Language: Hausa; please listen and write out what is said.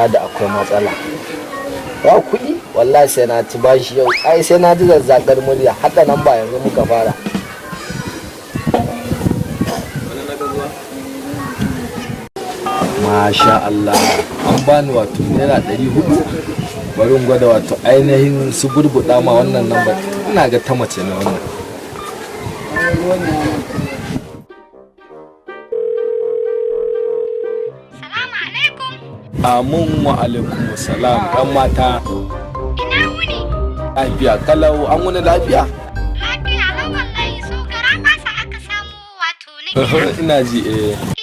Amma da akwai matsala. Ba kuɗi, wallahi sai na ci bashi yau. Ai sai na ji zazzakar murya. Haɗa nan ba yanzu muka fara. Wani na zuwa. Masha Allah, an bani wato ₦400. Bari in gwada wato ainihin su burbuɗa ma wannan namba. Ina ga ta mace ne wannan. Salamu alaikum. Amin wa alaikum salam, ɗan mata. Ina wuni? Lafiya kalau, an wuni lafiya? Lafiya lau wallahi, so gara basa aka samu wato na gida. Ina ji, eh.